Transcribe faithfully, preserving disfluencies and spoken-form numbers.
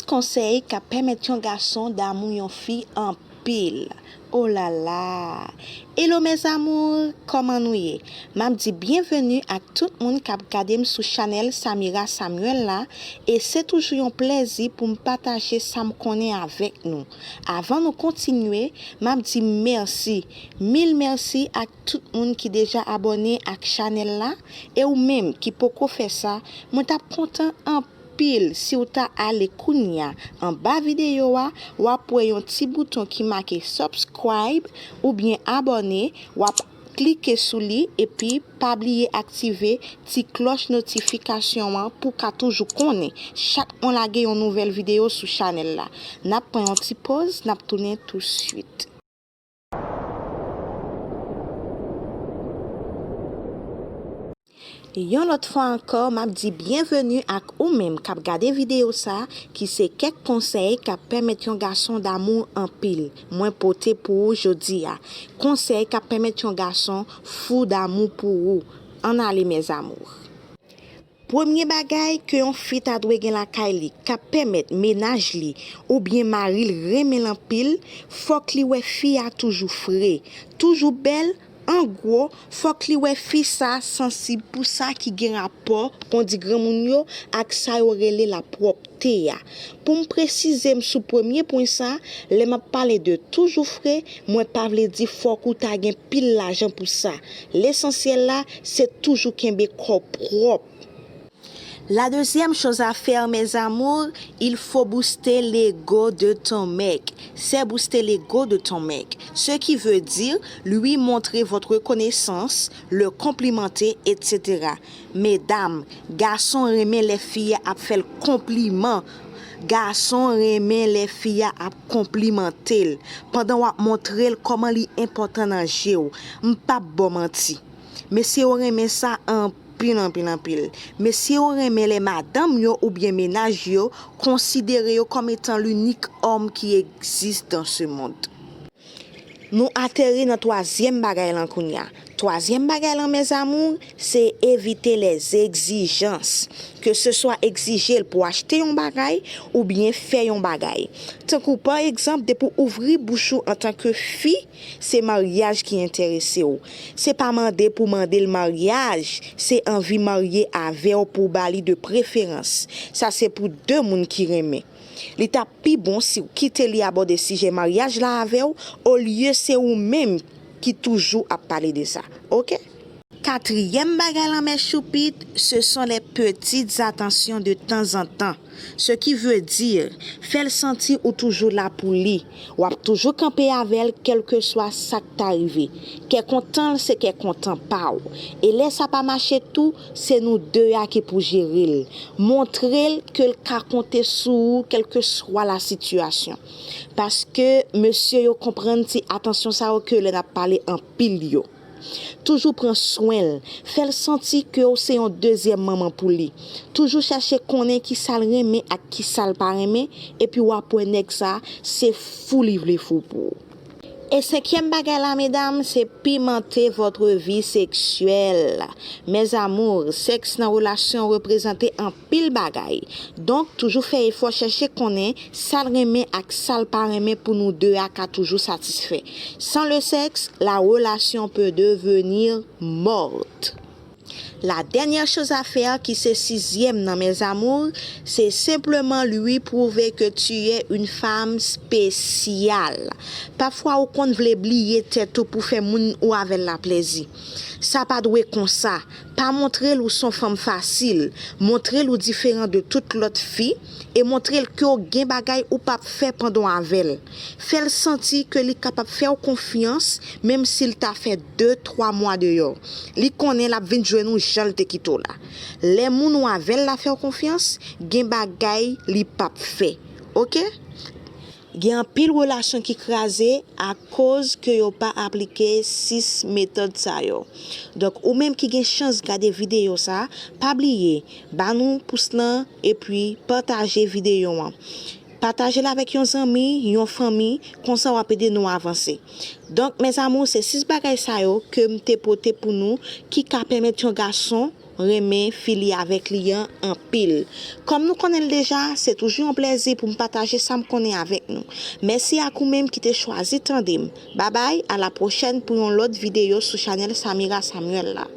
Konsèy k ap pèmèt yon gason damou yon fi anpil. Oh la la! Hello mes amours, kòman nou ye? M ap di byenveni ak tout moun k ap gade m sou chanèl Samira Samuel la, e se toujou yon plèzi pou m pataje sa m konnen avèk nou. Avan nou kontinye, m ap di mèsi, mil mèsi ak tout moun ki deja abòne ak chanèl la, e ou menm ki poko fè sa, mwen t ap kontan anpil si w ta ale kounya anba videyo a, w ap wè yon ti bouton ki make subscribe oubyen abòne, w ap klike sou li, epi pa bliye aktive ti klòch notifikasyon an pou w ka toujou konnen chak mwen lage yon nouvèl videyo sou chanèl la. N ap pran yon ti poz, n ap tounen touswit. Yon lòt fwa ankò, m ap di byenveni ak ou menm k ap gade videyo sa, ki se kèk konsèy k ap pèmèt yon gason damou anpil. Mwen pote pou ou jodi a. Konsèy k ap pèmèt yon gason fou damou pou ou. Ann ale, mes amours. Premye bagay ke yon fi ta dwe gen lakay li, k ap pèmèt mennaj li oubyen mari l renmen l anpil, fòk li wè fi a toujou fre, toujou bèl. An gwo, fòk li wè fi sa sansib pou sa ki gen rapò, kon di granmoun yo, ak sa yo rele lapwòpte a. Pou m presize m sou premye pwen sa, lè m ap pale de toujou fre, mwen pa vle di fòk ou ta gen pil lajan pou sa. Lesansyèl la, se toujou kenbe kò w pwòp. La deuxième chose à faire, mes amours, il faut booster l'ego de ton mec. C'est booster l'ego de ton mec. Ce qui veut dire lui montrer votre reconnaissance, le complimenter, et cetera. Medam, gason renmen lè fi a ap fè l konpliman. Gason renmen lè fi a ap konplimante l, pandan w ap montre l kòman li enpòtan nan je w. M p ap ba w manti. Mesye yo renmen sa anpil, anpil, anpil. Mesye yo renmen lè madanm yo oubyen mennaj yo konsidere yo kòm etan l'unique homme qui existe dans ce monde. Nou ateri nan twazyèm bagay lan kounya. Twazyèm bagay lan, mes amours, se evite les exigences. Ke se swa egzije l pou achte yon bagay oubyen fè yon bagay. Tankou pa egzanp, depi w ouvri bouch ou antanke fi, se maryaj ki enterese w. Se pa mande pou mande l maryaj, se anvi marye avè w pou w ba li de preferans. Sa se pou de moun ki renmen. Li t ap pi bon si w kite li abòde sijè maryaj la avè w, olye se ou menm ki toujou ap pale de sa. Oke? Katriyèm bagay lan, mes choupites, ce sont les petites attentions de temps en temps. Ce qui veut dire, fè l santi ou toujou la pou li. W ap toujou kanpe avè l, kèlkeswa sa k ta rive. Kè kontan l, se kè kontan pa w. E lè sa pa mache tou, se nou de a ki pou jere l. Montre l ke l ka konte sou ou, kèlkeswa la sitiyasyon. Paske mesye yo konprann ti atansyon sa yo ke lè n ap pale anpil yo. Toujou pran swen l. Fè l santi ke w se yon dezyèm manman pou li. Toujou chèche konnen kisa l renmen ak kisa l pa renmen, epi w ap wè nèg sa, se fou li vle fou pou ou. E senkyèm bagay la, medam, se pimenter votre vie sexuelle. Mes amours, sèks nan relasyon reprezante anpil bagay. Donk, toujou fè efò chèche konnen sa l renmen ak sa l pa renmen pou nou de a ka toujou satisfè. Sans le sexe, la relation peut devenir morte. La dernière chose à faire, ki se sizyèm nan, mes amours, se senpleman lui prouver que tu es une femme spéciale. Pafwa ou konn vle bliye tèt ou pou fè moun ou avè l la plèzi. Sa pa dwe konsa. Pa montre l ou se yon fanm fasil. Montre l ou diferan de tout lòt fi e montre l ke w gen bagay ou p ap fè pandan w avè l. Fè l santi ke li kapab fè w konfyans, menm si l ta fè de, twa mwa deyò. Li konnen l ap vin jwenn ou jan l te kite w la. Lè moun ou avè l la fè w konfyans, gen bagay li p ap fè. Oke? Gen anpil relasyon ki kraze akoz ke yo pa aplike sis metòd sa yo. Donk, ou menm ki gen chans gade videyo sa, pa bliye, ba nou pous lan epi pataje videyo an. Pataje l avèk yon zanmi, yon fanmi, konsa w ap ede nou avanse. Donk, mes amours, se sis bagay sa yo ke m te pote pou nou ki ka pèmèt yon gason renmen fi li avèk li an anpil. Kòm nou konnen l deja, se toujou yon plèzi pou m pataje sa m konnen avèk nou. Mèsi ak ou menm ki te chwazi tande m. Babay, a la pwochèn pou yon lòt videyo sou chanèl Samira Samuel la.